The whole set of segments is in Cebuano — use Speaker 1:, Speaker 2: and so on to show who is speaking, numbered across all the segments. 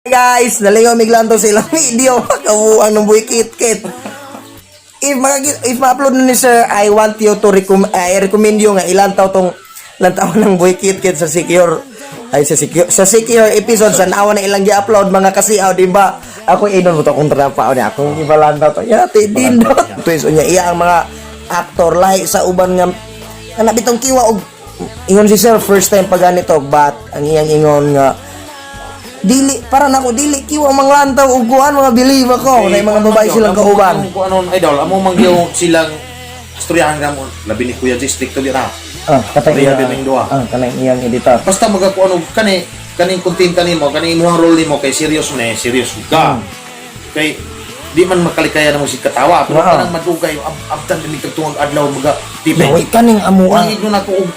Speaker 1: Guys, nalingaw miglanto sa ilang video, makabuang ng buhay kit-kit. If ma-upload na ni sir, I want you to recommend, I recommend you nga ilantaw tong lantaw ng buhay kit-kit sa secure ay sa secure episode sa nawa na ilang gi-upload, mga kasiaw, di ba? Ako inon mo to akong trapa niya, akong ibalantaw to. Ya, ti dindot. Twist unya iya ang mga actor lahi sa uban nga ana bitong kiwa og ingon si sir, first time pa ganito, but ang iyang ingon nga dili para nako dili kiwa manglantaw og kuan, mga believe ako na mga babae silang kauban.
Speaker 2: Kung ano idol, amo man gyud silang istoryahan ka mo. Labi ni Kuya District to dira.
Speaker 1: Ah, katay
Speaker 2: Real
Speaker 1: iya,
Speaker 2: din duha.
Speaker 1: Ah, kanang iyang editor.
Speaker 2: Basta magakuan og kani kaning kontinta nimo, kani imong role nimo kay serious na eh, serious ka. Kay di man makalikaya na mo si katawa, pero kanang madugay abtan dili kag tungag adlaw maga tipe.
Speaker 1: Yaway kaning amuan.
Speaker 2: Ang igno nako og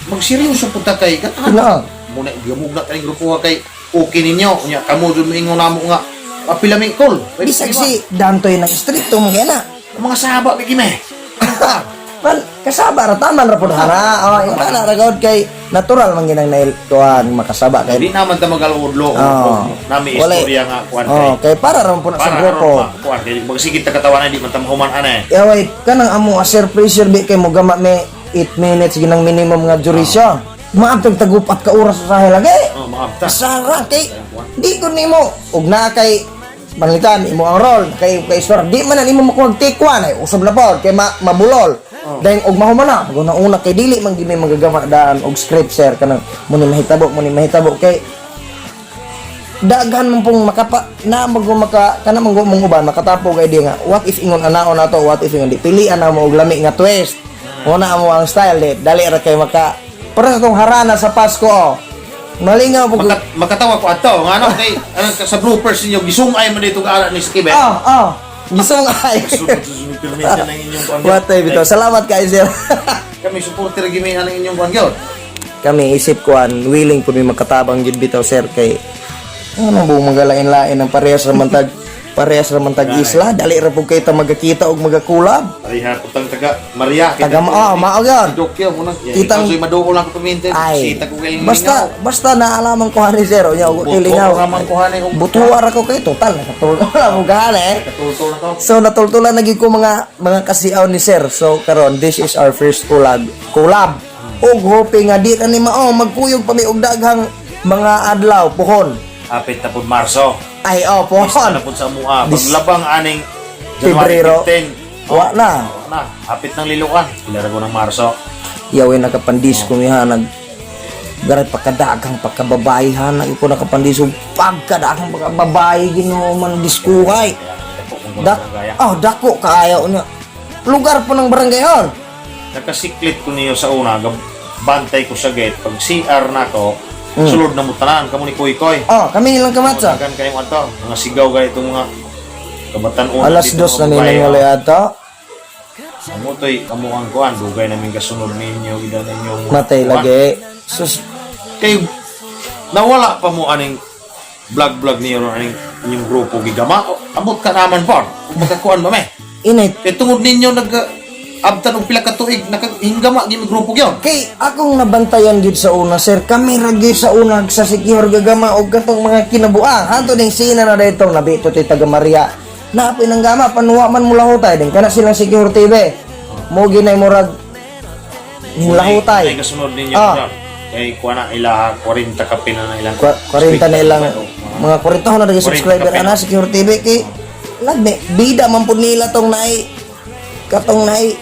Speaker 2: magseryoso pud ta kay katahan.
Speaker 1: Naa.
Speaker 2: Muna gamug na kaning grupo kay okay ninyo. Unya kamo jud moingon namo nga apila mi call.
Speaker 1: Bisag si Dantoy ng stricto mo kaya na.
Speaker 2: Mga sahaba mi gime.
Speaker 1: Man, kasaba ra taman ra pud hana. Oh, yung kana ra gawd kay natural man ginang nail kuan makasaba kay
Speaker 2: Di naman ta magaludlo
Speaker 1: Oh.
Speaker 2: nami
Speaker 1: Wala.
Speaker 2: istorya nga kuan kay.
Speaker 1: Oh, kay para ra man pud na sa
Speaker 2: Para
Speaker 1: grupo.
Speaker 2: aron kuan kay magsigit ta katawanan, di man ta mahuman ana eh.
Speaker 1: Yaway kanang amo a sir pressure bi kay mo gama me 8 minutes ginang minimum nga duration. Maabtag tagupat ka oras sa lagi.
Speaker 2: Oh, maabta.
Speaker 1: Sara kay di ko nimo og naa kay manlitan imo ang role kay kay istorya di man na nimo makuha take one ay usab na pod kay mabulol. Dayon og mahuman na pag una kay dili man gimi magagama daan og script, sir, kanang mo ni mahitabo, mo ni mahitabo, kay daghan man pong makapa na mag maka kana man mong uban makatapo kay di nga what if ingon anaon na to, what if ingon di pilian na mo og lami nga twist mo na amo ang style di dali ra kay maka para sa tong harana sa Pasko, oh. Malingaw po.
Speaker 2: Makatawa ko ato nga ano kay ano, sa bloopers ninyo gisungay man dito ka ni Skibe.
Speaker 1: Ah, ah. Gisong ay.
Speaker 2: Sunod ng inyong kuan.
Speaker 1: What time ito? Salamat kayo, sir.
Speaker 2: Kami supporter gimi ang inyong kuan gyud.
Speaker 1: Kami isip kuan, willing po mi makatabang gid bitaw, sir, kay ano buong magalain-lain ang parehas ra man tag isla, dali ra pud kay ta magakita og magakulab.
Speaker 2: Pareha putang taga Maria.
Speaker 1: Taga oh, mao gyud.
Speaker 2: Dokyo mo na.
Speaker 1: Kitang-
Speaker 2: Kitang maduol lang ko pamintin.
Speaker 1: Ay.
Speaker 2: Sita ko kay
Speaker 1: Basta basta naalaman ko hani sir, unya og kilingaw.
Speaker 2: raman ko hani og
Speaker 1: Butuwa ra ko kay total nakatulog mo gana eh.
Speaker 2: Katultol na to.
Speaker 1: So natultulan na gyud ko mga kasiaw ni sir. So karon this is our first collab. Collab. Og hope nga di ka ni mao magkuyog pa mi og daghang mga adlaw pohon.
Speaker 2: Apit na pud Marso.
Speaker 1: Ay oh,
Speaker 2: Isa
Speaker 1: pohon.
Speaker 2: na pud sa mua. Paglabang aning January
Speaker 1: Pebrero.
Speaker 2: 15.
Speaker 1: Wa na.
Speaker 2: Wa na. Apit ng lilukan. Pila ra ko ng Marso.
Speaker 1: Yawe nakapandis ko miha nag garay pagkadaghang pagkababae ha ko nakapandiso pagkadaghang pagkababae Ginoo man diskuhay.
Speaker 2: Kaya kung
Speaker 1: Dak
Speaker 2: gaya.
Speaker 1: oh, dako kaayo niya. Lugar po ng barangay hall.
Speaker 2: Nakasiklit ko niyo sa una, bantay ko sa gate. Pag CR na ko, sulod na mo tanan, kamo ni Kuy Koy.
Speaker 1: Oh, kami nilang kamatsa.
Speaker 2: Dagan kayo ato, mga sigaw kayo itong mga kabatan-unan
Speaker 1: Alas
Speaker 2: dito,
Speaker 1: 2
Speaker 2: mga
Speaker 1: na
Speaker 2: babae,
Speaker 1: ninang
Speaker 2: oh.
Speaker 1: ata.
Speaker 2: Amo to'y amo ang kuan, dugay namin kasunod ninyo, ida ninyo. Mga
Speaker 1: Matay
Speaker 2: kuan.
Speaker 1: lagi. Sus,
Speaker 2: Kay nawala pa mo aning vlog vlog niyo ron aning inyong grupo gigama. O, abot ka naman po. Kung makakuan ba me.
Speaker 1: Init.
Speaker 2: Kay tungod ninyo nag abtan og pila ka tuig nakahinggama gyud grupo gyud.
Speaker 1: Kay akong nabantayan gid sa una, sir, kami ra gyud sa una sa secure gagama og katong mga kinabuang. Hanto ning sina na daytong nabito ti taga Maria. Naapoy nang gama panuwa man mo lahutay din kana silang secure TV. Mo ginay murag
Speaker 2: Ay
Speaker 1: lahutay.
Speaker 2: kasunod ninyo
Speaker 1: Ah.
Speaker 2: ah. Kay kuan na ila 40 ka pina na ilang.
Speaker 1: 40 na ilang mga 40 na rin
Speaker 2: 40
Speaker 1: subscriber
Speaker 2: kapin.
Speaker 1: ana secure TV kay lagme bida man pud nila tong naay katong naay.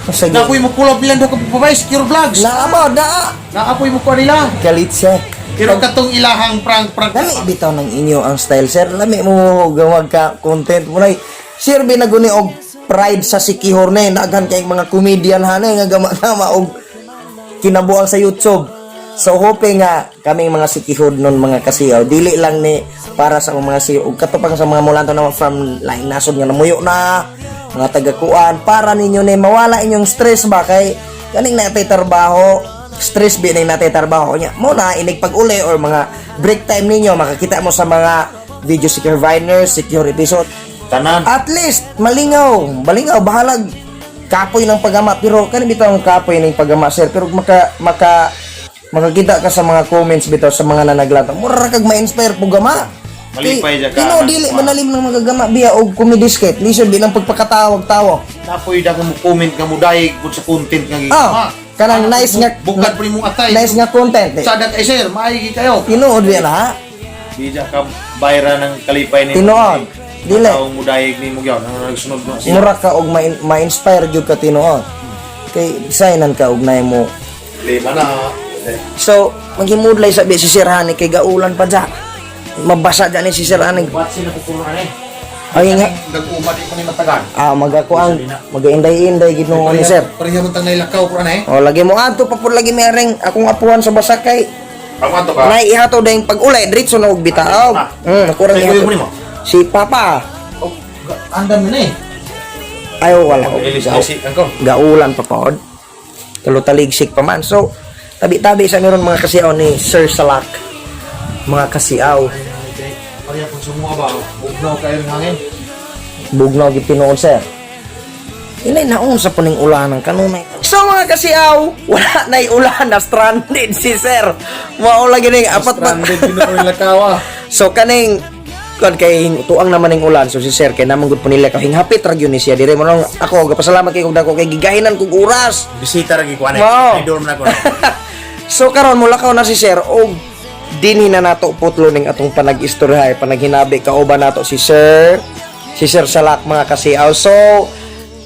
Speaker 1: Sige.
Speaker 2: Naapoy mo kulab nila do ka babae secure vlogs.
Speaker 1: Naa naa.
Speaker 2: Naapoy mo kuan nila.
Speaker 1: Kalit siya.
Speaker 2: Pero katong ilahang prank prank.
Speaker 1: Lami bitaw ng inyo ang style, sir. Lami mo gawag ka content mo nay. Sir binaguni og pride sa Sikihor na daghan kay mga comedian hanay nga gama-gama og kinabuang sa YouTube. So hope nga kaming mga Sikihor nun, mga kasiyaw, dili lang ni para sa mga siyaw ug katupang sa mga mulanto na from laing nasod nga namuyo na mga tagakuan para ninyo ni mawala inyong stress ba, kay kaning natay trabaho, stress bi ning natay trabaho nya mo na inig pag-uli or mga break time ninyo makakita mo sa mga video secure viners secure episode.
Speaker 2: Tanan.
Speaker 1: At least malingaw malingaw, bahalag kapoy ng pagama, pero kani bitaw ang kapoy ng pagama, sir, pero maka maka Makakita ka sa mga comments bitaw sa mga nanaglantaw. Mura kag ma-inspire po gama.
Speaker 2: Malipay
Speaker 1: Kay,
Speaker 2: siya ka,
Speaker 1: tinuod,
Speaker 2: anak
Speaker 1: dili
Speaker 2: ko, ah.
Speaker 1: manalim ng magagama biya og comedy skit. Lisod bilang pagpakatawag tawo.
Speaker 2: Napoy da ka mo comment ka mo dayeg pud sa content nga gigama.
Speaker 1: Ah, kanang nice nga
Speaker 2: Bukad po nimong atay.
Speaker 1: Nice nga content. Eh.
Speaker 2: Sada kay sir, maigi kayo.
Speaker 1: Tinuod biya na.
Speaker 2: Di ja ka bayra ng kalipay nimo.
Speaker 1: Tinuod. Dili.
Speaker 2: Taong mo dayeg nimo gyud nang nagsunod mo siya.
Speaker 1: Mura ka og ma-inspire gyud ka tinuod. Kay designan ka og nay mo.
Speaker 2: Lima na.
Speaker 1: So, maghimudlay sa biya si Sir Hani kay gaulan pa dya. Mabasa dyan ni si Sir Hani.
Speaker 2: Batsi na kukulo na eh.
Speaker 1: Ay nga.
Speaker 2: Nag-uma di ko ni matagan.
Speaker 1: Ah, magakuang magainday-inday gid no ni sir.
Speaker 2: Pareha man tang nailakaw ko na eh.
Speaker 1: O lagi mo adto pa pud lagi may akong apuhan sa Basakay.
Speaker 2: Ang ato ka.
Speaker 1: Nay ihato dayong pag-ulay diretso na og bitaog.
Speaker 2: Ah.
Speaker 1: Ako ra
Speaker 2: Ay,
Speaker 1: ihatod.
Speaker 2: kuya mo nimo?
Speaker 1: Si Papa.
Speaker 2: Oh, andan mo na eh.
Speaker 1: Ay wala.
Speaker 2: Elis Jesse, angko.
Speaker 1: Gaulan pa pod. Tulo taligsik pa man. So, tabi-tabi sa meron mga kasiaw ni Sir Salak. Mga kasiaw.
Speaker 2: Pareha kung sumuha ba, bugnaw kayo ng hangin.
Speaker 1: Bugnaw gid tinuod, sir. Inay naon sa puning ulan ng kanunay. So mga kasiaw, wala na'y ulan na stranded si sir. Mao lagi ning apat pa.
Speaker 2: Stranded din ako yung lakaw ah.
Speaker 1: So kaning kon kay tuang naman ning ulan, so si sir kay namang gud punila ka hinghapit ra gyud ni siya dire mo nang ako gapasalamat kay kog dako kay gigahinan kog oras.
Speaker 2: Bisita ra gikuan eh.
Speaker 1: Wow.
Speaker 2: Idol na ko na.
Speaker 1: So karon mulakaw na si sir og dinhi na nato putlo ning atong panag-istoryahay, panaghinabi kauban nato si Sir Salak, mga kasiaw. So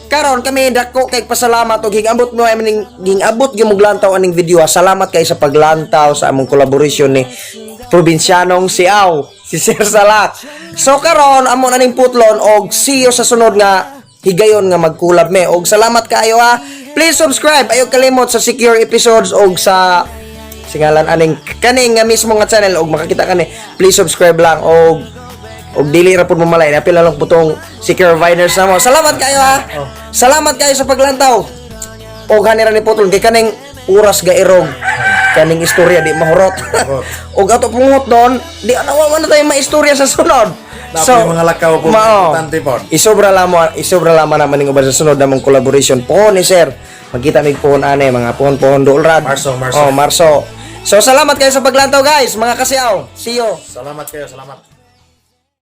Speaker 1: karon kami dako kay pasalamat og hingabot mo aning gingabot gyud mo lantaw aning video. Ah. Salamat kay sa paglantaw sa among collaboration ni probinsyanong Siaw, si Sir Salak. So karon amo na ning putlon og see you sa sunod nga higayon nga mag-collab me. Og salamat kaayo ha. Please subscribe. Ayaw kalimot sa Secure Episodes og sa singalan aning kaning nga mismo nga channel og makakita kani. Please subscribe lang og dili ra pud mo malay. Napila lang po tong Secure Viners na mo. Salamat kayo ha. Salamat kayo sa paglantaw. Og hani ra ni putol kay kaning oras ga irog. Kaning istorya di mahurot. Og ato pungot doon, di na wa na tayo maistorya sa sunod.
Speaker 2: Napoy mga lakaw po,
Speaker 1: Mao.
Speaker 2: importante po.
Speaker 1: Isobra lama naman ning uban sa sunod namong collaboration po ni sir. Magkita mig pohon ane mga pohon-pohon doolrad.
Speaker 2: Marso, Marso.
Speaker 1: Oh, Marso. So salamat kayo sa paglantaw guys, mga kasiyaw. See you.
Speaker 2: Salamat kayo, salamat.